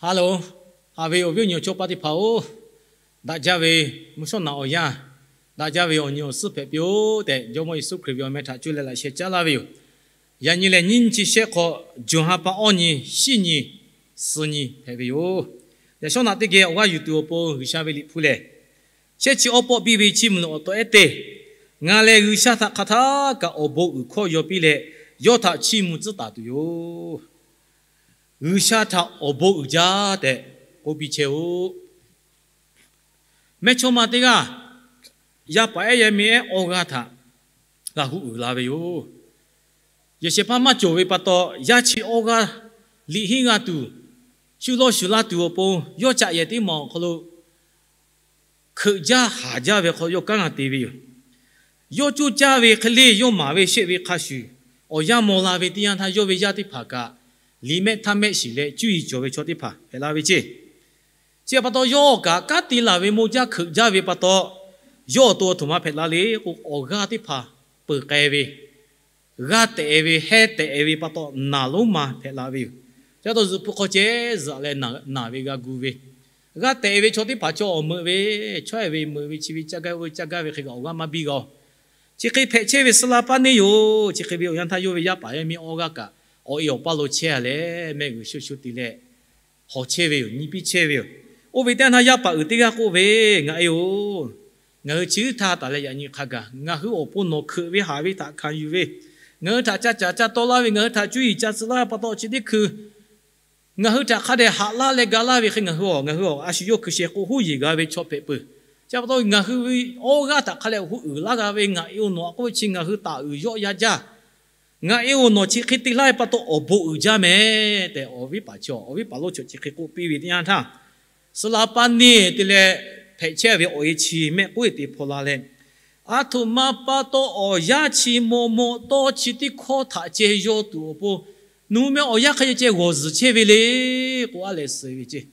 Hello, haꞈ ve awˬ viˉ awˬ nyi awˬ chawˇ paˆ teˇ hpaˍ-oˬ, daꞈ jaˇ ve mvuhˇ shawˉ naꞈ awˬ yanˇ, daꞈ jaˇ ve awˬ nyi awˬ suhˉ hpehꞈ piˇ-oˆ tehꞈ, Jawˇmawˇ Yeˍsuˆ Hkriꞈ ve awˬ meh htaꞈ cuˇ leh laꞈ sheh caˉ laˇ ve yoˬ. Yaꞈ nyi lehˬ, nyiˇ nyi chi shehˆ hk'aw, June ha pa awˇ nyi, shiˉ nyi, suh nyi hpehꞈ ve yoˬ. Yaꞈ shawˉ naꞈ teˇ geh awˬ g'aˇ yuˬ tuˬ awˬ pon G'uiˬsha ve liꞈ hpu lehˬ, shehˆ chi awˇ pawˆ biˇ ve chiˇ mvuh lo awˬ taw ehˉ teˇ, Ngaˬ lehˬ G'uiˬsha htaꞈ hk'aˬ htaˇ kaꞈ awˬ bon uiˍ hkawˇ yaw piˇ leh, yawˇ htaꞈ chiˇ mvuh tcuhˉ taˍ tuˬ yoˬ. G'uiˬsha htaꞈ awˬ bon uiˍ jaˇ tehꞈ k'oˆ piˇ chehˇ-oˆ. Mehˇchawˇma teˇ g'aˇ yaˇ paˍ ehˉ yaˇ miˇ ehˉ awˇ g'aˇ htaꞈ g'a hu uiˍ la ve yoˬ. Yehˬ shehˍ hpaˇ maˇ cawˬ ve pa taw, yaˇ chi awˇ g'aˇ liꞈ henˇ g'a tuˬ, shu lawˇ shuˍ laˇ tuˬ awˬ pon yawˇ caꞈ yehˬ teˇ maˬ awˬ hk'aw lo hkeuꞈ jaˇ haˍ jaˇ ve hk'aw lo yawˇ kanˉ g'a te ve yoˬ. Yawˇ coˇ caˇ ve hk'e le, yawˇ maˍ ve shehˆ ve hk'a shuˍ, awˬ yanˇ maw la ve teˇ yanˇ htaˇ, yawˇ ve yaˇ teˇ hpaˍ kaꞈ liꞈ mehˆ htaˇ mehˆ shiˍ leh cuˇ yiˍ cawˬ ve chaw teˇ hpaˍ hpehꞈ la ve ceˇ. Chi pa taw, yawˇ kaꞈ kanˉ te laˬ ve maw jaˇ hkeuꞈ jaˇ ve pa taw, yawˇ awˬ to aˬ htoꞈ ma hpehꞈ la le k'o, awˬ g'aˇ teˇ hpaˍ peuˬ k'ai ve, g'aˇ tehꞈ ve, heh tehꞈ ve pa taw, naˬ lonˉ ma hpehꞈ la ve yoˬ. Chi pa taw, zuhꞈ hpu hk'aw ceh zuhꞈ leh naˬ ve g'a gu ve, g'aˇ tehꞈ ve chaw teˇ hpaˍ chaw awˬ meuꞈ ve, chaweh ve meuꞈ ve chi ve caˇ gaˇ ve caˇ gaˇ ve hk'e kaꞈ awˬ g'aˇ maˇ biˇ g'a-oˬ. Chi hk'e hpehꞈ chehˇ ve suh la paˇ neˇ yoˬ. Chi hk'e ve awˬ yanˇ htaˇ, yawˇ ve yaˇ paˍ yaˇ miˇ awˇ g'aˇ kaꞈ awˬ e awˬ paˇ lo chehˇ a leh, mehˆ g'uiˬ sho sho te leh hawˬ chehˇ ve yoˬ. Nyi piˇ chehˇ ve yoˬ. Oˇ ve teˇ yanˇ htaˇ, yaˇ paˍ uiˍ teˇ g'aˇ k'oˆ ve, Ngaˬ e-oˬ, ngaˬ hui chi htaˇ taˍ leh yaꞈ nyi hk'a gaˬ ngaˬ hui awˬ pon nawˬ hkeuꞈ ve haꞈ ve htaꞈ hkanˍ yuˬ ve, ngaˬ hui htaꞈ ca caˍ ca taw laˇ ve, ngaˬ hui htaꞈ cuˇ yiˍ ca tcuh laˇ ve pa taw, chi teˇ hkui ngaˬ hui htaꞈ hk'a dehꞈ haꞈ laˇ leh ga laˇ ve hk'e, ngaˬ hui a, ngaˬ hui a shu yawˇ hkui sheh k'o huˉ yeˬ g'a ve chaw hpehꞈ peuˬ. Chi pa taw, ngaˬ hui ve awˇ g'aˇ htaꞈ hk'a dehꞈ hu uiˍ laˇ g'a ve, ngaˬ e-oˬ, nawˬ a k'oˆ ve chi ngaˬ hui taˍ uiˍ yawˆ ya jaˇ. Ngaˬ e-oˬ, nawˬ chi hk'e te laˇ ve pa taw awˬ bon uiˍ jaˇ mehˍ tehꞈ, awˬ viˉ paˍ chi, awˬ viˉ paˍ lonˉ chaw chi hk'e k'oˆ piˇ ve teˇ yanˇ htaˇ, suh la paˇ neˇ te leh hpehꞈ chehˇ ve awˬ e chi mehˆ k'oˆ e te hpaw la leh, aˬ htoꞈ ma pa taw awˬ yanˇ chi maw maw tawˇ chi teˇ hkawˇ htaꞈ ceh yaw tuˬ awˬ pon, nawˬ hui meh awˬ yanˇ hk'a ceh g'awˬ zuhˬ chehˇ ve le k'oˆ a leh suh ve ceˇ.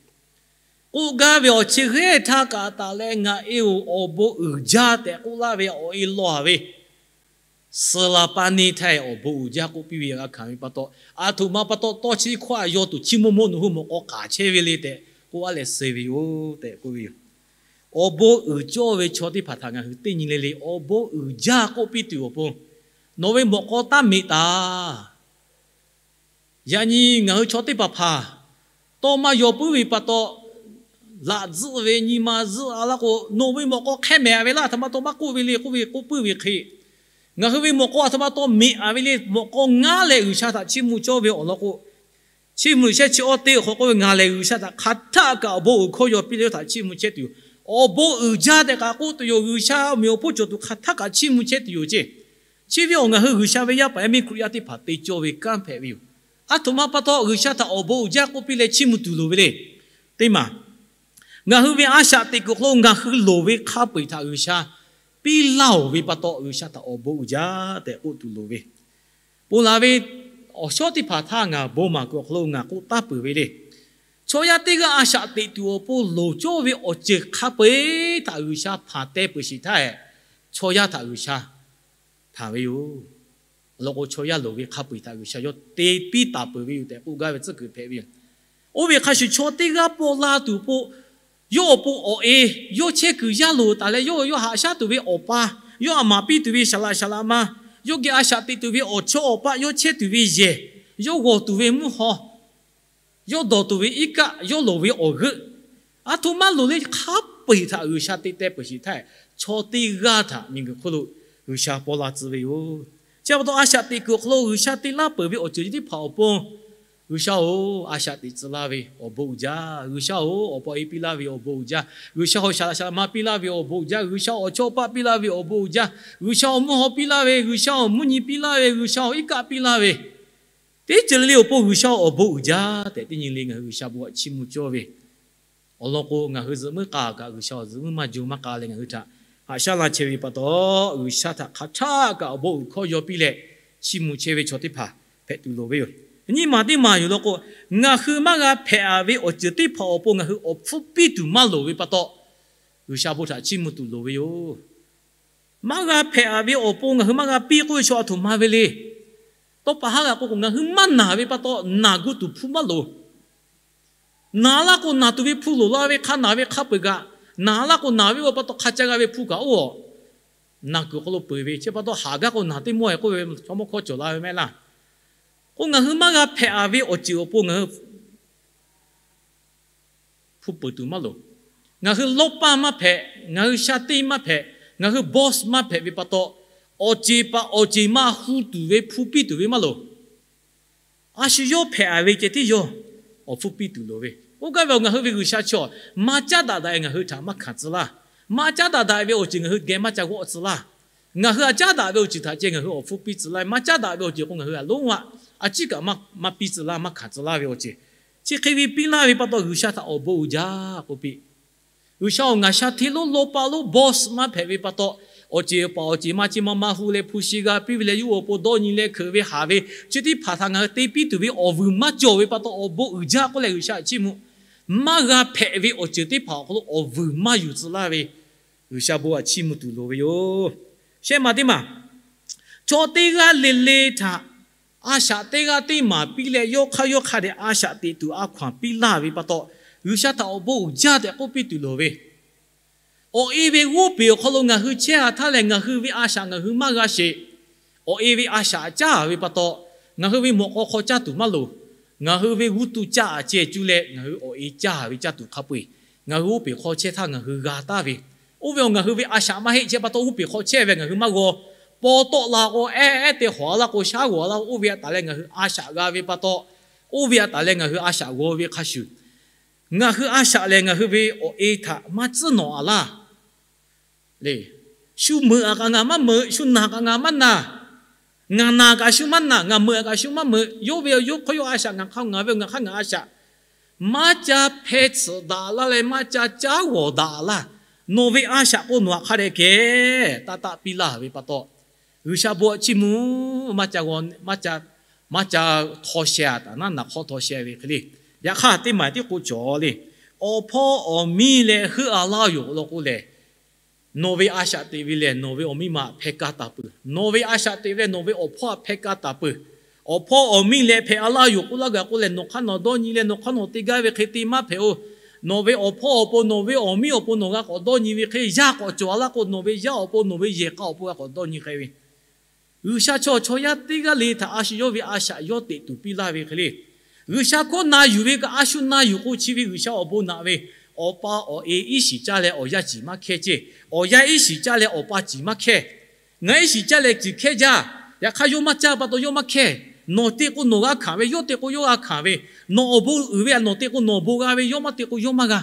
K'oˆ gaˇ ve awˬ chi g'ehˇ htaˇ kaꞈ taˍ leh, Ngaˬ e-oˬ, awˬ bon uiˍ jaˇ tehꞈ k'oˆ laˇ ve awˬ e law a ve, suh la paˇ neˇ htaˇ awˬ bon uiˍ jaˇ k'oˆ piˇ ve g'a hkanˍ ve pa taw, aˬ htoꞈ ma pa taw tawˇ chi teˇ hkawˇ htaꞈ yaw tuˬ chiˇ mvuh mvuh nawˬ hui mawꞈ k'aw k'aˍ chehˇ ve le tehꞈ k'oˆ a leh suh ve yoˬ tehꞈ k'oˆ ve yoˬ. Awˬ bon uiˍ cawˇ ve chaw teˇ hpaˍ htaꞈ ngaˬ hui teˇ nyi le le awˬ bon uiˍ jaˇ k'oˆ piˇ tuˬ awˬ pon, nawˬ ve mawꞈ k'aw taˇ meꞈ taˍ. Yaꞈ nyi ngaˬ hui chaw teˇ hpaˍ hpaˍ tawˇ maˇ yaw puiˉ ve pa taw, laꞈ tzuhˆ ve nyi ma zuhˆ a laˇ k'o, nawˬ ve mawꞈ k'aw hk'ehˇ mehˍ a ve laˇ, aˬ htoꞈ ma taw maˇ k'oˆ ve le k'oˆ ve k'oˆ puiˉ ve hk'e, ngaˬ hui ve mawꞈ k'aw aˬ htoꞈ ma taw meꞈ a ve le, mawꞈ k'aw ngaˉ leh G'uiˬsha htaꞈ chiˇ mvuh cawˇ ve awˬ lawn k'o, Chiˇ mvuh shehˆ chi awˇ teˇ awˬ hk'aw k'oˆ ve, Ngaˬ lehˬ G'uiˬsha htaꞈ hk'aˬ htaˆ kaꞈ awˬ bon uiˍ hkawˇ yaw piˇ leh yawˇ htaꞈ chiˇ mvuh chehˇ tuˬ yoˬ. Awˬ bon uiˍ jaˇ tehꞈ kaꞈ k'oˆ tuˬ yoˬ. G'uiˬsha awˬ meꞈ awˬ hponˇ cawˬ tuˬ hk'aˬ htaˆ kaꞈ chiˇ mvuh chehˇ tuˬ yoˬ ceˇ. Chi ve awˬ ngaˬ hui G'uiˬsha ve yaˇ paˍ yaˇ miˇ Hkriꞈ yaˇ teˇ hpaˍ te cawˇ ve kanˉ hpehꞈ ve yoˬ. Aˬ htoꞈ ma pa taw G'uiˬsha htaꞈ awˬ bon uiˍ jaˇ k'oˆ piˇ leh chiˇ mvuh tuˬ loˍ ve le. Teˇ maˬ, ngaˬ hui ve a shaꞈ teꞈ kuiˬ awˬ hk'aw lo ngaˬ hui loˍ ve hk'a peu-eˬ htaꞈ G'uiˬsha piˇ laˇ-oˬ ve pa taw, G'uiˬsha htaꞈ awˬ bon uiˍ jaˇ tehꞈ k'oˆ tuˬ loˍ ve, ponˬ laˬ ve awˬ shawˉ teˇ hpaˍ htaˇ ngaˬ bon maˍ kuiˬ awˬ hk'aw lo ngaˬ k'oˆ taˍ peuˬ ve le. Chaw yaˇ teˇ g'aˇ a shaꞈ teꞈ tuˬ awˬ pon loˍ cawˇ ve awˬ ceuˬ hk'a peu-eˬ htaꞈ G'uiˬsha hpanˍ teh peuˬ sheˍ htaˇ, chaw yaˇ htaꞈ G'uiˬsha hpanˍ ve yoˬ. Awˬ lawn k'o, chaw yaˇ loˍ ve hk'a peu-eˬ htaꞈ G'uiˬsha yawˇ te piˇ taˍ peuˬ ve yoˬ tehꞈ k'oˆ gaˇ ve tcuhˉ kuiˬ hpehꞈ ve yoˬ. Oˇ ve hk'a shuˍ, chaw teˇ g'aˇ paw la tuˬ awˬ pon, yawˇ awˬ pon awˬ e, yawˇ chehˇ kuiˬ yaˇ loˍ taˍ leh, yawˇ yawˇ haꞈ shaˉ tuˬ ve awˬ pa, yawˇ aˬ maˍ piˇ tuˬ ve saˍ laꞈ saˍ laꞈ ma, yawˇ geh a shaꞈ teꞈ tuˬ ve awˬ chawˇ awˬ paˆ, yawˇ chehˇ tuˬ ve yehˬ, yawˇ g'awˬ tuˬ ve mvuhˇ haw, yawˇ dawˬ tuˬ ve iˉ kaˆ, yawˇ loˍ ve awˬ g'euˆ, aˬ htoꞈ ma loˍ le hk'a peu-eˬ htaꞈ G'uiˬsha te teh peuˬ sheˍ htaˇ, chaw teˇ g'aˇ htaꞈ miˬguiˬ hk'oˆ lo G'uiˬsha paw la tcuh ve yoˬ. Chi pa taw, a shaꞈ teꞈ kuiˬ awˬ hk'aw lo G'uiˬsha te laˇ peuˬ ve awˬ ceuˬ chi teˇ hpaˍ awˬ pon, G'uiˬsha-oˬ, a shaꞈ teꞈ tcuh laˇ ve awˬ bon uiˍ jaˇ. G'uiˬsha-oˬ, awˬ pa awˬ e piˇ laˇ ve awˬ bon uiˍ jaˇ. G'uiˬsha-oˬ, saˍ laꞈ saˍ laꞈ ma piˇ laˇ ve awˬ bon uiˍ jaˇ. G'uiˬsha-oˬ, awˬ chawˇ paˆ piˇ laˇ ve awˬ bon uiˍ jaˇ. G'uiˬsha-oˬ, mvuhˇ haw piˇ laˇ ve, G'uiˬsha-oˬ, mvuhˇ nyi piˇ laˇ ve, G'uiˬsha-oˬ, iˉ kaˆ piˇ laˇ ve, teˇ ceuˬ le le awˬ pon G'uiˬsha awˬ bon uiˍ jaˇ tehꞈ teˇ nyi le ngaˬ hui G'uiˬsha bon htaꞈ chiˇ mvuh cawˇ ve awˬ lawn k'o, ngaˬ hui zuhꞈ muiˉ k'a kaꞈ G'uiˬsha awˬ zuhꞈ muiˉ maˇ jaw maˇ k'a leh ngaˬ hui htaꞈ haꞈ shaˉ la chehˇ ve pa taw, G'uiˬsha htaꞈ hk'aˬ htaˆ kaꞈ awˬ bon uiˍ hkawˇ yaw piˇ leh chiˇ mvuh chehˇ ve chaw teˇ hpaˍ hpehꞈ tuˬ loˍ ve yoˬ. Nyiˇ maˬ teˇ maˬ yoˬ law k'o, ngaˬ hui maˇ g'a hpehꞈ a ve awˬ ceuˬ teˇ hpaˍ awˬ pon ngaˬ hui awˬ hpfuhˇ piˇ tuˬ maˇ loˍ ve pa taw, G'uiˬsha bon htaꞈ chiˇ mvuh tuˬ loˍ ve yoˬ. Maˇ g'a hpehꞈ a ve awˬ pon ngaˬ hui maˇ g'a piˇ k'oˆ ve chaw aˬ htoꞈ ma ve le. Tawˇ pa haˉ g'a k'oˆ k'o, ngaˬ hui maˇ naˬ ve pa taw naˬ gu tuˬ hpfuhˇ maˇ loˍ. Naˍ laˇ k'o naˬ tuˬ ve hpu loˍ la ve hk'a naˬ ve hk'a peu-eˬ kaꞈ, naˍ laˇ k'o naˬ ve oˇ ve pa taw hk'a ca g'a ve hpu kaꞈ oˇ naˬ kuiˬ hk'aw lo peuˬ ve, chi pa taw haˍ gaˇ k'o naˬ teˇ mawˇ e k'oˆ ve chaw mawˇ hkawˇ cawˬ la ve mehˆ laˇ. K'o ngaˬ hui maˇ g'a hpehꞈ-a ve awˬ ceuˬ awˬ pon ngaˬ hui hpu peuˬ tuˬ maˇ loˍ. Ngaˬ hui lawˇ paˇ maˇ hpehꞈ, ngaˬ hui sha teˇ maˇ hpehꞈ, ngaˬ hui boss maˇ hpehꞈ ve pa taw, awˬ ceˬ paˍ awˬ ceˬ ma hu tuˬ ve hpu piˇ tuˬ ve maˇ loˍ. A shu yawˇ hpehꞈ-a ve ceh tiˉ yawˇ awˬ hpfuhˇ piˇ tuˬ loˍ ve. Oˇ gaˇ ve awˬ ngaˬ hui ve G'uiˬsha chaw maˇ caˉ daꞈ daꞈ-e ngaˬ hui htaꞈ maˇ hkanˍ tcuh laˇ. Maˇ caˉ daꞈ daꞈ ve awˬ ceuˬ ngaˬ hui geh maˇ ca g'awˆ tcuh laˇ. Ngaˬ hui aꞈ caˉ daꞈ ve awˬ ceuˬ htaꞈ ceh ngaˬ hui awˬ hpfuhˇ piˇ tcuh laˇ. Maˇ caˉ daꞈ ve awˬ ceuˬ k'o ngaˬ hui aꞈ lonˉ aꞈ a ciˉ kaꞈ maˇ piˇ tcuh laˇ, maˇ hkanˍ tcuh laˇ ve awˬ ceuˬ. Chi hk'e ve piˇ laˇ ve pa taw G'uiˬsha htaꞈ awˬ bon uiˍ jaˇ k'oˆ piˇ. G'uiˬsha-oˬ, ngaˬ sha hteˇ lonˉ lawˇ paˇ lonˉ boss maˇ hpehꞈ ve pa taw, awˬ ceˬ paˍ awˬ ceˬ ma chi ma ma hu leh hpu shi g'a piˇ ve leh yawˇ awˬ pon dawˇ nyi leh hkeuꞈ ve haˍ ve chi teˇ hpaˍ htaꞈ ngaˬ hui te piˇ tuˬ ve awˬ vuiˬ maˇ cawˬ ve pa taw awˬ bon uiˍ jaˇ k'oˆ leh G'uiˬsha htaꞈ chiˇ mvuh. Maˇ g'a hpehꞈ ve awˬ ceuˬ teˇ hpaˍ awˬ hk'aw lo awˬ vuiˬ maˇ yuˬ tcuh laˇ ve G'uiˬsha bon htaꞈ chiˇ mvuh tuˬ loˍ ve yoˬ. Shehˆ ma teˇ maˬ, chaw teˇ g'aˇ le le htaꞈ a shaꞈ teˇ g'aˇ teˇ maˍ piˇ leh yawˇ hk'aˇ yawˇ hk'a dehꞈ a shaꞈ teꞈ tuˬ a hkaw-anˬ piˇ laˇ ve pa taw, G'uiˬsha htaꞈ awˬ bon uiˍ jaˇ tehꞈ k'oˆ piˇ tuˬ loˍ ve. Awˬ e ve g'oˇ peˬ awˬ hk'aw lo ngaˬ hui chehˇ-a htaˇ lehˬ, ngaˬ hui ve a shaꞈ ngaˬ hui maˇ g'a sheˍ. Awˬ e ve a shaꞈ caˇ ve pa taw, ngaˬ hui ve mawꞈ k'aw hk'aw caˇ tuˬ maˇ loˍ. Ngaˬ hui ve g'uˇ tuˇ caˇ-a ceh cuˇ leh ngaˬ hui awˬ e caˇ ve caˇ tuˬ hk'a peu-eˬ ngaˬ hui g'oˇ peˬ hk'aw chehˇ htaˇ ngaˬ hui g'a taˍ ve. Oˇ ve awˬ ngaˬ hui ve a shaꞈ maˇ heˆ chehˇ pa taw g'oˇ peˬ hk'aw chehˇ ve ngaˬ hui maˇ g'aw. Paw tawˆ la k'o ehˉ ehˉ te hawˍ-a laˇ k'o shaˉ g'awˬ-a laˇ k'o oˇ ve a taˍ leh ngaˬ hui a shaꞈ g'a ve pa taw, oˇ ve a taˍ leh ngaˬ hui a shaꞈ g'aw ve hk'a shuˍ, ngaˬ hui a shaꞈ lehˬ ngaˬ hui ve awˬ e htaꞈ maˇ tcuhˉ nawꞈ-a laˇ. Shu meuꞈ-a kaꞈ ngaˬ maˇ meuꞈ, shu naˬ kaꞈ ngaˬ maˇ naˬ, ngaˬ naˬ kaꞈ shu maˇ naˬ, ngaˬ meuꞈ-a kaꞈ shu maˇ meuꞈ, yawˇ ve yawˇ hk'aˇ yawˇ a shaꞈ, ngaˬ hk'aˇ ngaˬ ve ngaˬ hk'aˇ ngaˬ a shaꞈ, maˇ ca hpeh tsuhꞈ daꞈ laˇ leh maˇ ca caˉ g'awˬ daꞈ laˇ. Nawˬ ve a shaꞈ k'o nawˬ htaꞈ hk'a dehꞈ kehˬ taˇ taˆ piˇ laˇ ve pa taw, G'uiˬsha bon htaꞈ chiˇ mvuh. Maˇ ca, maˇ ca htaw sheh-a taˍ naˉ naˬ hk'awˇ htaw sheh ve hk'e le. Yaꞈ hk'aˇ teˇ maˬ tiˉ k'oˆ cawˬ le. Awˬ hpawˇ awˬ miˇ leh heuˆ-a laˇ yoˬ law k'o lehˬ, nawˬ ve a shaꞈ teꞈ ve lehˬ nawˬ ve awˬ miˇ ma hpeh kaˇ taˍ peuˬ. Nawˬ ve a shaꞈ teꞈ ve lehˬ nawˬ ve awˬ hpawˇ htaꞈ hpeh kaˇ taˍ peuˬ. Awˬ hpawˇ awˬ miˇ leh hpehꞈ-a laˇ yoˬ k'oˆ laˇ gaˬ k'o lehˬ, nawˬ hk'aˇ nawˬ dawˇ nyi leh nawˬ hk'aˇ nawˬ te gaˇ ve hk'e te maˇ hpehꞈ-oˬ. Nawˬ ve awˬ hpawˇ awˬ pon nawˬ ve awˬ miˇ awˬ pon nawˬ g'a k'awꞈ dawˇ nyi ve hk'e, yaˇ k'awꞈ cawˬ-a laˇ k'o nawˬ ve yaˇ awˬ pon nawˬ ve yehˬ k'a awˬ pon g'a k'awꞈ dawˇ nyi hk'e ve, G'uiˬsha chaw chaw yaˇ teˇ g'aˇ le htaꞈ a shu yawˇ ve a shaꞈ yawˇ teꞈ tuˬ piˇ laˇ ve hk'e le. G'uiˬsha hkawˇ na yuˬ ve kaꞈ a shu na yuˬ k'o chi ve G'uiˬsha awˬ bon naꞈ ve, awˬ pa awˬ e iˉ shiˍ caˇ leh awˬ yaˇ ciˍ maˇ hkehˇ ceˇ. Awˬ yaˇ iˉ shiˍ caˇ leh awˬ pa ciˍ maˇ hkehˇ. Ngaˬ iˉ shiˍ caˇ leh ciˍ hkehˇ jaˇ. Yaꞈ hk'aˇ yawˇ maˇ caˇ pa taw yawˇ maˇ hkehˇ. Nawˬ te k'o nawˬ g'a hkanˍ ve, yawˇ te k'o yawˇ g'a hkanˍ ve. Nawˬ awˬ bon uiˍ ve htaꞈ nawˬ te k'o nawˬ awˬ bon g'a ve, yawˇ maˇ te k'o yawˇ maˇ g'a.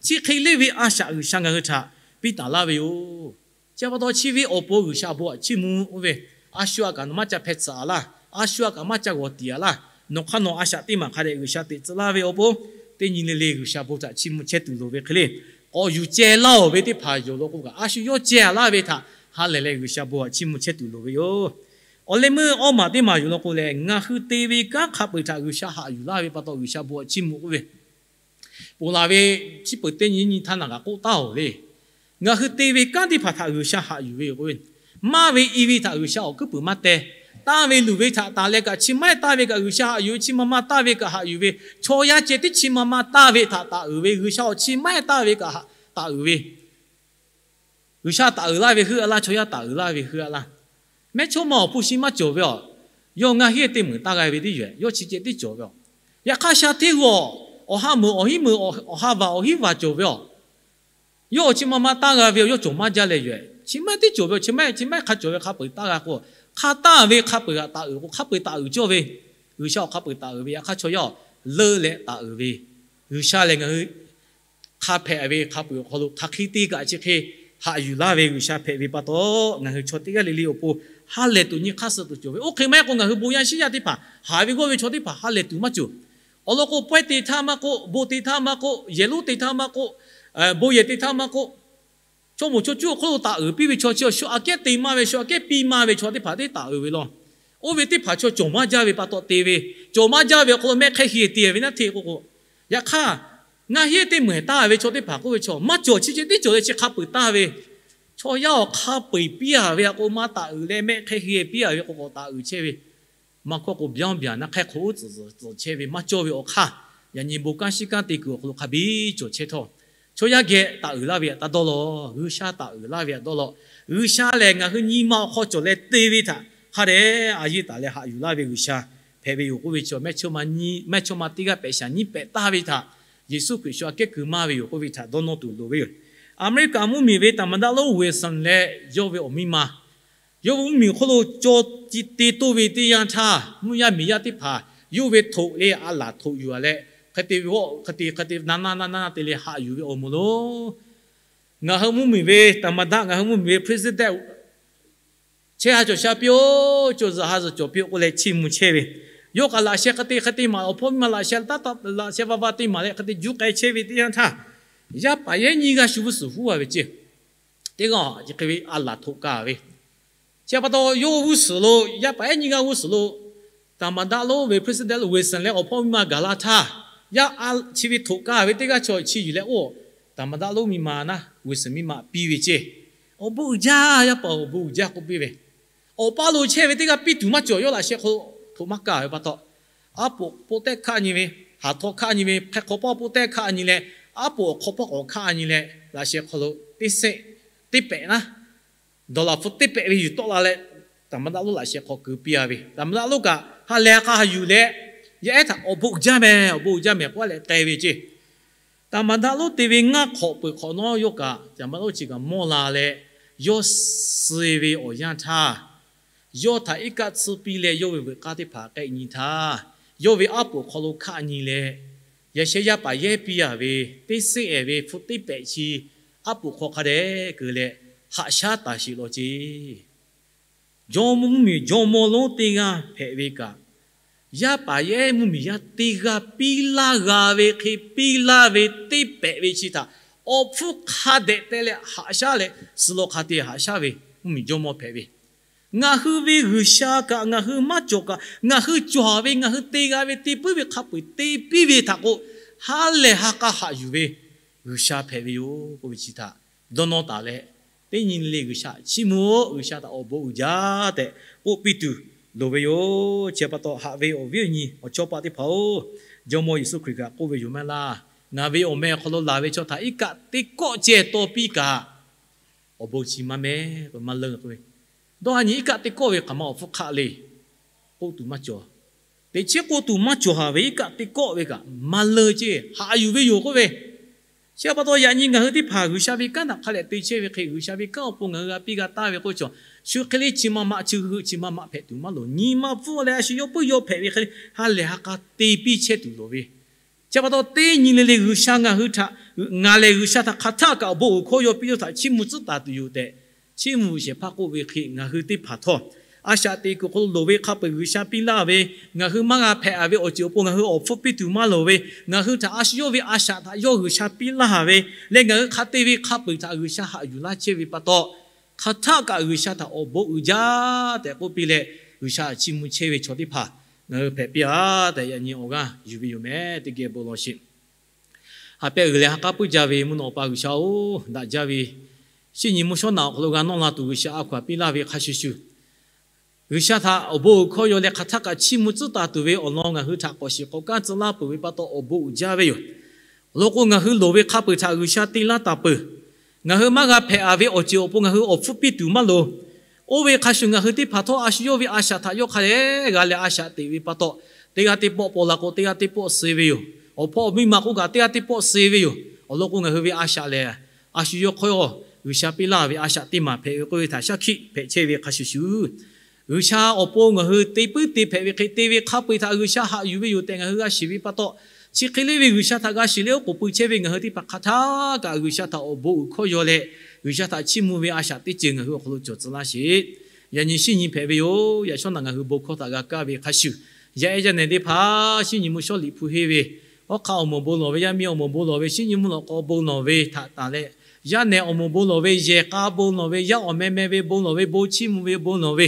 Chi hk'e le ve a shaꞈ G'uiˬsha ngaˬ hui htaꞈ piˇ taˍ laˇ ve yoˬ. Chi pa taw chi ve awˬ pon G'uiˬsha bon htaꞈ chiˇ mvuh oˇ ve, a shu a kaꞈ nawˬ maˇ ca hpeh tsuhꞈ-a laˇ, a shu a kaꞈ maˇ ca g'awˬ tiˍ-a laˇ. Nawˬ hk'aˇ nawˬ a shaꞈ teˇ maˬ hk'a dehꞈ G'uiˬsha teꞈ tcuh laˇ ve awˬ pon, teˇ nyi le le G'uiˬsha bon htaꞈ chiˇ mvuh chehˇ tuˬ loˍ ve hk'e le. K'awꞈ yuˬ ceh laˇ-oˬ ve teˇ hpaˍ yoˬ law k'o kaꞈ, a shu yawˇ ceh-a laˇ ve htaꞈ ha lehˬ leh G'uiˬsha bon htaꞈ chiˇ mvuh chehˇ tuˬ loˍ ve yoˬ. Awˬ leh meuˇ awˇ maˬ teˇ maˬ yoˬ law k'o lehˬ, ngaˬ hui te ve kanˉ hk'a peu-eˬ htaꞈ G'uiˬsha haꞈ yuˬ laˇ ve pa taw G'uiˬsha bon htaꞈ chiˇ mvuh k'oˆ ve, ponˬ laˬ ve chi peuˬ teˇ nyi nyi htaˇ naˬ g'a k'oˆ taˍ-oˬ le. Ngaˬ hui te ve kanˉ teˇ hpaˍ htaꞈ G'uiˬsha haꞈ yuˬ ve yoˬ k'o, maˇ ve i ve htaꞈ G'uiˬsha awˬ hkuiˉ puiˍ maˇ teh. Taˇ ve luˬ ve htaꞈ taˍ leh kaꞈ chi maˇ heˆ taˇ ve kaꞈ G'uiˬsha haꞈ yuˬ ve, chi ma ma taˇ ve kaꞈ haꞈ yuˬ ve, chaw yaˇ ceh tiˉ chi ma ma taˇ ve htaꞈ taˍ uiˍ ve, G'uiˬsha awˬ chi maˇ heˆ taˇ ve kaꞈ taˍ uiˍ ve, G'uiˬsha taˍ uiˍ laˇ ve heuˆ-a laˇ, chaw yaˇ taˍ uiˍ laˇ ve heuˆ-a laˇ. Mehˇchawˇma awˬ hpu shi maˇ cawˬ ve aˬ, yawˇ ngaˇ hinˉ teˇ meunˍ taˇ g'a ve teˇ yawˬ, yawˇ chi ceh tiˉ cawˬ ve aˬ. Yaꞈ hk'aˇ sha hteˇ g'aw, awˬ ha meuˍ awˬ hiˉ meuˍ, awˬ ha vaˬ awˬ hiˉ vaˬ cawˬ ve aˬ. Yawˇ awˬ chi ma ma taˇ g'a ve aˬ, yawˇ cawˬ maˇ jaˇ leh yoˬ. Chi maˇ heˆ tiˉ cawˬ ve aˬ, chi maˇ heˆ, chi maˇ heˆ hk'a cawˬ ve hk'a peu-eˬ taˇ g'a k'o, hk'a taˇ ve hk'a peu-eˬ g'aꞈ taˍ uiˍ k'o, hk'a peu-eˬ taˍ uiˍ cawˇ ve, G'uiˬsha awˬ hk'a peu-eˬ taˍ uiˍ ve, yaꞈ hk'aˇ chaw yaˇ aˬ leuˆ leh taˍ uiˍ ve, G'uiˬsha lehˬ ngaˬ hui hk'a hpehꞈ ve hk'a peu-eˬ awˬ hk'aw lo hk'aˬ hk'e te kaꞈ chi hk'e haꞈ yuˬ laˇ ve G'uiˬsha hpehꞈ ve pa taw, ngaˬ hui chaw teˇ g'aˇ le le awˬ pon ha lehˬ tuˬ nyi hk'aˇ suh tuˬ cawˬ ve. Oˇ hk'e maˇ heˆ k'o ngaˬ hui bon yaˇ shiˉ yaˇ teˇ hpaˍ haˍ ve g'awˇ ve chaw teˇ hpaˍ ha lehˬ tuˬ maˇ cawˬ. Awˬ lawn k'o, pawehˇ te htaˇ maˇ k'oˆ, bon te htaˇ maˇ k'oˆ, yehˬ lonˉ te htaˇ maˇ k'oˆ, bon yehˬ te htaˇ maˇ k'oˆ, chaw moˍ chaw cuˇ awˬ hk'oˆ lo taˍ uiˍ piˇ ve chaw chi awˬ shu aꞈ kehˉ te maˇ ve, shu aꞈ kehˉ piˇ maˇ ve chaw teˇ hpaˍ teˇ taˍ uiˍ ve law. Oˇ ve teˇ hpaˍ chaw cawˬ maˇ jaˇ ve pa taw te ve, cawˬ maˇ jaˇ ve awˬ hk'aw lo mehˆ hk'ehˇ heˍ te ve naˉ hteˇ k'o k'o, yaꞈ hk'aˇ ngaˇ hinˉ teˇ meunˍ taˍ ve chaw teˇ hpaˍ k'oˆ ve chaw maˇ cawˬ, chi ceh tiˉ cawˬ leh chi hk'a peu-eˬ taˇ ve, chaw yaˇ awˬ hk'a peu-eˬ piˇ-a ve aꞈ k'o maˇ taˍ uiˍ leh mehˆ hk'ehˇ heˍ piˇ-a ve k'o k'awꞈ taˍ uiˍ chehˇ ve, maˇ hkawˇ k'o byanˇ byaˬ naˉ hk'ehˇ hk'oˆ tcuhˍ tcuhˍ chehˇ ve maˇ cawˇ ve awˬ hk'aˇ, Yaꞈ nyi bon kanˉ shiˉ kanˉ te kuiˬ awˬ hk'aw lo hk'a biˇ cawˬ chehˇ htawˇ, chaw yaˇ geh taˍ uiˍ laˇ ve htaꞈ taˇ dawˇ law. G'uiˬsha taˍ uiˍ laˇ ve htaꞈ dawˇ law. G'uiˬsha lehˬ ngaˬ hui nyi ma awˬ hk'aw cawˬ leh te ve htaꞈ hk'a dehꞈ a yiˇ taˍ leh haꞈ yuˬ laˇ ve G'uiˬsha hpehꞈ ve yoˬ k'oˆ ve chi, mehˇchawˇma teˇ g'aˇ pehꞈ shaˍ nyiˉ pehꞈ taˍ ve htaꞈ Yeˍsuˆ Hkriꞈ shu aꞈ kehˉ keu maˇ ve yoˬ k'oˆ ve htaꞈ dawˇ nawˇ tuˬ loˍ ve yoˬ. Aˍmeˍriˆkaˍ mvuhˇmiˬ ve သမ္မတ Wilson leh yawˇ ve awˬ miˇ ma, yawˇ ve mvuhˇmiˬ hk'oˆ lo caw te toˇ ve teˇ yanˇ htaˇ, mvuhˇ yaˇ miˬ yaˇ teˇ hpaˍ yawˇ ve htoꞈ leh a laˬ htoꞈ yuˬ a leh, hk'e te ve, hk'e te hk'e te na na na na te leh haꞈ yuˬ ve awˬ moˍ lo, ngaˬ hui mvuhˇmiˬ ve သမ္မတ, ngaˬ hui mvuhˇmiˬ ve president chehˇ ha cawˬ sha piˇ-oˆ, cawˬ zuhꞈ ha zuhꞈ cawˬ piˇ-oˆ k'oˆ leh chiˇ mvuh chehˇ ve. Yawˇ kaꞈ laꞈ sheh hk'e te hk'e te maˍ, awˬ hpawˇ miˇ ma laꞈ sheh taˇ taˆ, laꞈ sheh va va te maˍ leh hk'e te juˇ k'ai chehˇ ve teˇ yanˇ htaˇ, yaˇ paˍ yaˇ nyiˇ g'aˇ shu g'uˇ suhˍ huˉ a ve ceˇ. Teˇ g'aˇ hk'e ve a laˬ htoꞈ ka ve, chi pa taw yawˇ g'uˇ suhˍ lo, yaˇ paˍ yaˇ nyiˇ g'aˇ g'uˇ suhˍ lo သမ္မတ lonˉ ve president Wilson leh awˬ hpawˇ miˇ ma gaˬ la htaˇ, yaˇ chi ve htoꞈ ka ve teˇ g'aˇ chaw chi yuˬ leh oˇ သမ္မတ lonˉ miˇ ma naˉ Wilson miˇ ma piˇ ve ceˇ. Awˬ bon uiˍ jaˇ, yaˇ paˍ awˬ bon uiˍ jaˇ k'oˆ piˇ ve, awˬ paˇ lo chehˇ ve teˇ g'aˇ piˇ tuˬ maˇ cawˬ. Yawˇ laꞈ sheh hk'aw lo htoꞈ maˇ ka ve pa taw, aˉ poꞈ poˆ tehˆ hkaˆ nyi ve, haˍ htaw hkaˆ nyi ve, hk'e hk'aw paˇ poˆ tehˆ hkaˆ nyi leh, aˉ poꞈ awˬ hk'aw paˇ k'awꞈ hkaˆ nyi leh, laꞈ sheh hk'aw lo teˇ sehˆ, teˇ pehꞈ naˉ, dollar hpu teˇ pehꞈ ve yuˬ tawˆ la leh, သမ္မတ lonˉ laꞈ sheh hk'aw keu piˇ a ve, သမ္မတ lonˉ kaꞈ ha lehˬ ha k'a ha yuˬ leh, yaˇ ehˉ htaꞈ awˬ bon uiˍ jaˇ mehˍ, awˬ bon uiˍ jaˇ mehˍ k'oˆ leh k'ai ve ceˇ. သမ္မတ lonˉ te ve ngaˇ hk'awꞈ peuˬ hk'awꞈ nawˉ yawˇ kaꞈ သမ္မတ lonˉ chi kaꞈ mawˇ la leh, yawˇ suh ve awˬ yanˇ htaˇ, yawˇ htaꞈ iˉ kaˆ tsuhˇ piˇ leh yawˇ ve veuꞈ k'aˇ teˇ hpaˍ k'ehˆ nyi htaˇ, yawˇ ve aˉ poꞈ hk'aw lo hkaˆ nyi leh, yaꞈ sheh yaˇ paˍ yehˇ piˇ a ve teˇ sehˆ ehˍ ve hpu teˇ pehꞈ chi aˉ poꞈ hk'aw hk'a dehꞈ keu leh haꞈ shaˉ taˍ sheˍ law ceˇ. Jawˇmawˇ mvuhˇmiˬ jawˇmawˇ lonˉ teˇ g'aˇ hpehꞈ ve kaꞈ, yaˇ paˍ yehˇ mvuhˇmiˬ yaˇ teˇ g'aˇ piˇ laˇ g'a ve hk'e piˇ laˇ ve teˇ pehꞈ ve chi htaꞈ awˬ hpfuhˇ hk'a dehꞈ te leh haꞈ shaˉ leh, suh law hk'a te haꞈ shaˉ ve mvuhˇmiˬ jawˇmawˇ hpehꞈ ve. Ngaˬ hui ve G'uiˬsha kaꞈ ngaˬ hui maˇ cawˬ kaꞈ, ngaˬ hui cawˬ ve, ngaˬ hui te g'a ve, te puiˉ ve hk'a peu-eˬ te piˇ ve htaꞈ k'o, ha lehˬ ha k'a haꞈ yuˬ ve G'uiˬsha hpehꞈ ve yoˬ k'oˆ ve chi htaꞈ dawˇ nawˇ taˍ leh, teˇ nyi le G'uiˬsha chiˇ mvuh-oˆ, G'uiˬsha htaꞈ awˬ bon uiˍ jaˇ tehꞈ k'oˆ piˇ tuˬ loˍ ve yoˬ. Chi pa taw haꞈ ve awˬ viˉ awˬ nyi awˬ chawˇ paˆ teˇ hpaˍ-oˬ, Jawˇmawˇ Yeˍsuˆ Hkriꞈ kaꞈ k'oˆ ve yoˬ maˇ heˆ laˇ. Ngaˬ ve awˬ meh awˬ hk'aw lo laˬ ve chaw htaꞈ iˉ kaˆ teˇ kawˆ ceh taw piˇ kaꞈ, awˬ bon chi maˇ mehˉ k'o maˇ leuˆ k'oˆ ve. Dawˇ ha nyi iˉ kaˆ teˇ kawˆ ve hk'aˬ ma awˬ hpfuhˇ hk'aˆ le k'oˆ tuˬ maˇ cawˬ. Teꞈ chiˉ k'oˆ tuˬ maˇ cawˬ haˍ ve iˉ kaˆ teˇ kawˆ ve kaꞈ maˇ leuˆ ceˇ, haꞈ yuˬ ve yoˬ k'oˆ ve. Chi pa taw yaꞈ nyi ngaˬ hui teˇ hpaˍ G'uiˬsha ve kanˉ htaꞈ hk'a dehꞈ te chehˇ ve hk'e, G'uiˬsha ve kanˉ awˬ pon ngaˬ hui g'a piˇ g'a taˍ ve k'oˆ ve chaw, shu hk'e le chi ma ma, chi hui chi ma ma hpehꞈ tuˬ maˇ loˍ. Nyi ma pfuhˇ leh a shu yawˇ puiˉ yawˇ hpehꞈ ve hk'e le, ha lehˬ ha k'a te piˇ chehˇ tuˬ loˍ ve. Chi pa taw teˇ nyi le le G'uiˬsha ngaˬ hui htaꞈ, ngaˬ lehˬ G'uiˬsha htaꞈ hk'aˬ htaˆ kaꞈ awˬ bon uiˍ hkawˇ yaw piˇ yawˇ htaꞈ chiˇ mvuh tcuhˉ taˍ tuˬ yoˬ tehꞈ, chiˇ mvuh shehˍ hpaˇ k'oˆ ve hk'e ngaˬ hui teˇ hpaˍ htawˇ, a shaꞈ teꞈ kuiˬ hk'aw lo loˍ ve hk'a peu-eˬ G'uiˬsha piˇ laˇ ve, ngaˬ hui maˇ g'a hpehꞈ a ve awˬ ceuˬ awˬ pon ngaˬ hui awˬ hpfuhˇ piˇ tuˬ maˇ loˍ ve, ngaˬ hui htaꞈ a shu yawˇ ve a shaꞈ htaꞈ yawˇ G'uiˬsha piˇ laˇ ve leh ngaˬ hui hk'a te ve hk'a peu-eˬ htaꞈ G'uiˬsha haꞈ yuˬ laˇ chehˇ ve pa taw, hk'aˬ htaˆ kaꞈ G'uiˬsha htaꞈ awˬ bon uiˍ jaˇ tehꞈ k'oˆ piˇ leh, G'uiˬsha chiˇ mvuh chehˇ ve chaw teˇ hpaˍ ngaˬ hui hpehꞈ piˇ a tehꞈ yaꞈ nyi awˬ g'aˇ yuˬ ve yoˬ mehˍ. Teˇ geh bon lawˬ sheˍ. Ha pehˇ g'uiˬ leh ha k'aˉ puiˉ jaˇ ve mvuhˇ naw awˬ pa G'uiˬsha-oˬ, daꞈ jaˇ ve shinˉ nyi mvuhˇ shawˉ naꞈ awˬ hk'aw lo g'a nawˇ la tuˬ G'uiˬsha a hkaw-anˬ piˇ laˇ ve hk'a shuˍ shuˍ, G'uiˬsha htaꞈ awˬ bon uiˍ hkawˇ yaw leh hk'aˬ htaˆ kaꞈ chiˇ mvuh tcuhˉ taˍ tuˬ ve awˬ lawn ngaˬ hui htaꞈ k'awꞈ shiˍ k'awꞈ kanˉ tcuh laˇ peuˬ ve pa taw awˬ bon uiˍ jaˇ ve yoˬ. Awˬ lawn k'o, ngaˬ hui loˍ ve hk'a peu-eˬ htaꞈ G'uiˬsha te laˇ taˍ peuˬ. Ngaˬ hui maˇ g'a hpehꞈ a ve awˬ ceuˬ awˬ pon ngaˬ hui awˬ hpfuhˇ piˇ tuˬ maˇ loˍ. Oˇ ve hk'a shuˍ ngaˬ hui teˇ hpaˍ htawˇ a shu yawˇ ve a shaꞈ htaꞈ yawˇ hk'a dehꞈ g'a leh a shaꞈ teꞈ ve pa taw, teˇ g'aˇ teˇ pawˆ paw la k'o teˇ g'aˇ teˇ pawˆ suh ve yoˬ. Awˬ hpawˇ awˬ miˇ ma k'oˆ kaꞈ teˇ g'aˇ teˇ pawˆ suh ve yoˬ. Awˬ lawn k'o, ngaˬ hui ve a shaꞈ lehˬ, a shu yawˇ hk'aw G'uiˬsha piˇ laˇ ve a shaꞈ teˇ maˬ hpehꞈ ve k'oˆ ve htaꞈ shaˉ hkiˆ hpehꞈ chehˇ ve hk'a shuˍ shuˍ, G'uiˬsha awˬ pon ngaˬ hui te puiˉ te hpehꞈ ve hk'e te ve hk'a peu-eˬ htaꞈ G'uiˬsha haꞈ yuˬ ve yoˬ tehꞈ ngaˬ hui g'a shiˍ ve pa taw, chi hk'e le ve G'uiˬsha htaꞈ g'a shiˍ leh oˉ k'oˍ pui chehˇ ve ngaˬ hui teˇ hpaˍ hk'aˬ htaˆ kaꞈ G'uiˬsha htaꞈ awˬ bon uiˍ hkawˇ yaw leh, G'uiˬsha htaꞈ chiˇ mvuh ve a shaꞈ teˇ ceuˬ ngaˬ hui awˬ hk'aw lo cawˬ tcuh laˇ sheˍ. Yaꞈ nyi shinˉ nyi hpehꞈ ve yoˬ. Yaꞈ shawˉ naꞈ ngaˬ hui bon hkawˇ htaꞈ g'a kaˇ ve hk'a shuˍ, yaˇ ehˉ yaˇ nehˬ teˇ hpaˍ shinˉ nyi mvuhˇ shawˉ liꞈ hpu henˇ ve, hawˉ hk'aˇ awˬ moˍ bon lawˬ ve, yaˇ miˇ awˬ moˍ bon lawˬ ve, shinˉ nyi mvuhˇ lawꞈ k'aw bon lawˬ ve htaꞈ tanˬ leh, yaˇ nehˬ awˬ moˍ bon lawˬ ve, yehˬ k'a bon lawˬ ve, yaˇ awˬ meh meh ve bon lawˬ ve, bon chiˇ mvuh ve bon lawˬ ve,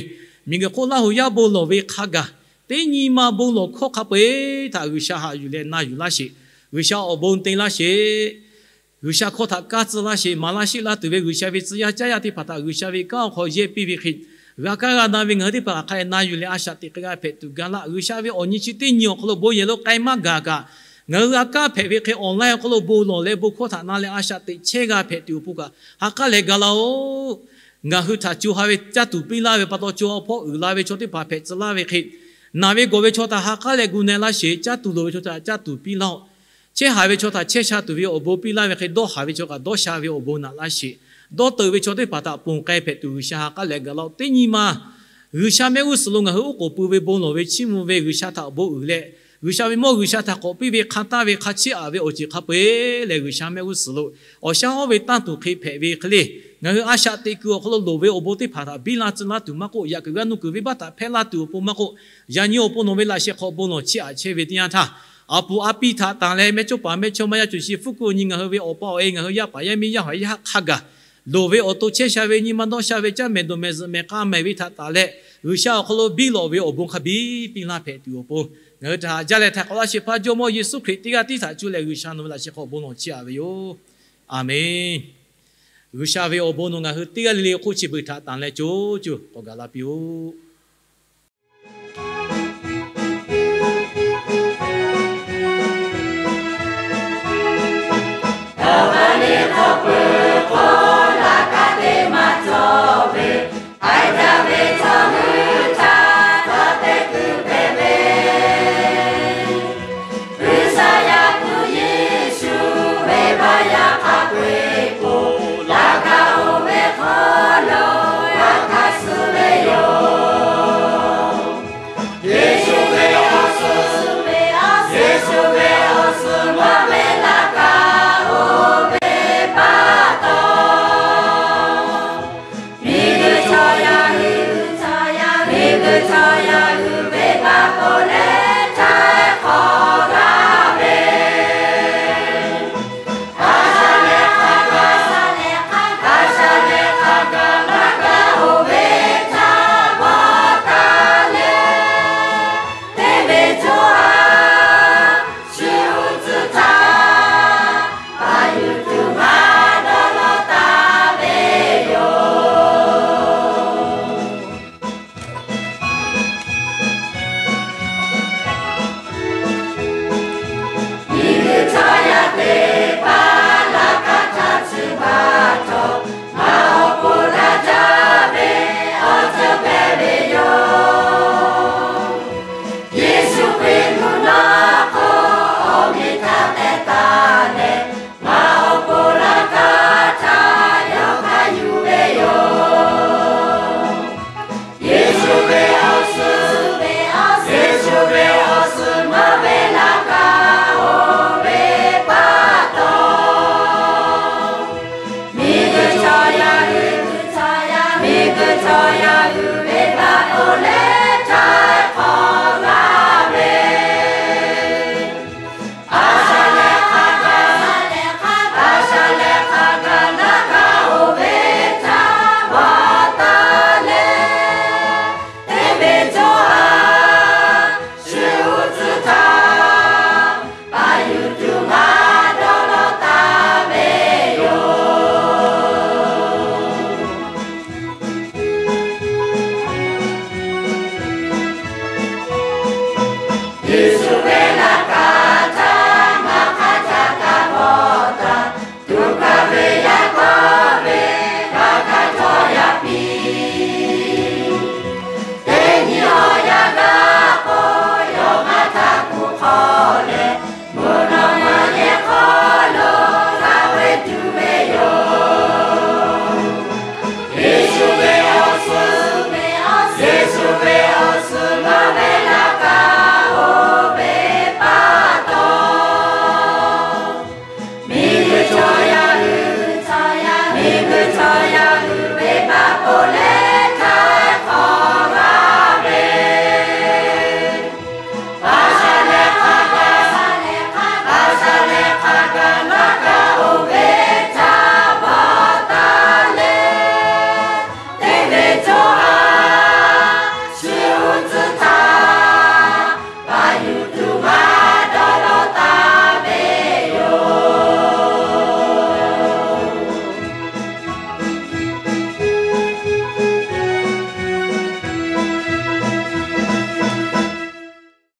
miˬguiˬ hk'oˆ Laˇ huˍ yaˇ bon lawˬ ve hk'a gaˬ, teˇ nyi ma bon lawˬ hkawˇ hk'a peu-eˬ htaꞈ G'uiˬsha haꞈ yuˬ leh na yuˬ laˇ sheˍ. G'uiˬsha awˬ bon te laˇ sheˍ. G'uiˬsha hkawˇ htaꞈ kaˇ tcuh laˇ sheˍ. Maˍ laˇ sheˆ laˇ tuˬ ve G'uiˬsha ve tcuh yaˇ caˇ yaˇ teˇ hpaˍ htaꞈ G'uiˬsha ve kanˉ awˬ hk'aw yehˇ piˇ ve hk'e, g'a kaˇ g'a na ve ngaˬ hui teˇ hpaˍ hk'aˬ hk'e na yuˬ leh a shaꞈ teꞈ hk'e g'a hpehꞈ tuˬ ga laˇ. G'uiˬsha ve awˬ nyi chi teˇ nyi awˬ hk'aw lo bon yehˬ lo k'ai maˇ gaˬ kaꞈ, Ngaˬ hui a kanˉ hpehꞈ ve hk'e online awˬ hk'aw lo bon lawˬ leh bon hkawˇ htaꞈ na leh a shaꞈ teꞈ chehˇ g'a hpehꞈ tuˬ awˬ pon kaꞈ ha k'aˉ leh ga laˇ-oˬ. Ngaˬ hui htaꞈ co ha ve caˇ tuˬ piˇ laˇ ve pa taw, co ha hpawˇ uiˍ la ve chaw teˇ hpaˍ hpehꞈ tcuh laˇ ve hk'e, naˬ ve gawˬ ve chaw htaꞈ ha k'aˉ leh gu na laˇ sheˍ. Caˇ tuˬ loˍ ve chaw htaꞈ caˇ tuˬ piˇ laˇ-oˆ. Chehˇ haˍ ve chaw htaꞈ chehˇ sha tuˬ ve awˬ bon piˇ laˇ ve hk'e, dawˇ haˍ ve chaw kaꞈ dawˇ sha ve awˬ bon naꞈ laˇ sheˍ. Dawˇ teuꞈ ve chaw teˇ hpaˍ htaꞈ ponˬ k'ai hpehꞈ tuˬ G'uiˬsha ha k'aˉ leh ga laˇ-oˆ. Teˇ nyi ma G'uiˬsha mehˆ g'uˇ suhˍ lo ngaˬ hui oˉ k'oˍ pui ve bon lawˬ ve chiˇ mvuh ve G'uiˬsha htaꞈ awˬ bon uiˍ leh, G'uiˬsha ve mawˇ G'uiˬsha htaꞈ k'awꞈ piˇ ve hk'a taˇ ve hk'a chiˇ aꞈ ve awˬ ceuˬ hk'a peu-eˬ lehˬ, G'uiˬsha mehˆ g'uˇ suhˍ lo awˬ shaˉ hawˉ ve tanˇ tuˬ hk'e hpehꞈ ve hk'e le, ngaˬ hui a shaꞈ teꞈ kuiˬ awˬ hk'aw lo loˍ ve awˬ bon teˇ hpaˍ htaꞈ biˇ la tcuh laˇ tuˬ maˇ k'oˆ, yaꞈ kuiˬ g'a nuˇ kuiˬ venˇbaˆ htaꞈ hpehˇ laˇ tuˬ awˬ pon maˇ k'oˆ, yaꞈ nyi awˬ pon nawˬ ve laꞈ sheh hk'aw bon lawˬ chiˇ aꞈ chehˇ ve teˇ yanˇ htaˇ, a puˍ a piˇ htaꞈ tanˬ leh mehˇchawˇpaˍ mehˇchawˇma yaˇ cuˬ chi fuˉ kuˆ nyi ngaˬ hui ve awˬ pa awˬ e ngaˬ hui yaˇ paˍ yaˇ miˇ yaˇ haꞈ yaˇ hk'a gaˬ loˍ ve awˬ to chehˇ sha ve nyi ma dawˇ sha ve caˇ mehˍ dawˬ mehˍ zuhꞈ mehˍ k'a mehˍ ve htaꞈ tanˬ leh, G'uiˬsha awˬ hk'aw lo biˇ lawˬ ve awˬ bon hk'a biˇ piˇ laˇ hpehꞈ tuˬ awˬ pon, ngaˬ hui htaꞈ jaˇ leh htaiˍ hk'awꞈ laˇ shehˍ hpaˇ Jawˇmawˇ Yeˍsuˆ Hkriꞈ teˇ g'aˇ tiˉ htaꞈ cuˇ leh G'uiˬsha nawˬ ve laꞈ sheh hk'aw bon lawˬ chiˇ aꞈ ve yoˬ. Aˬmenˍ. G'uiˬsha ve awˬ bon nawˬ ngaˬ hui teˇ g'aˇ le le awˬ hk'oˆ chi beuꞈ htaꞈ tanˬ leh co co k'awꞈ gaˬ la piˇ-oˆ.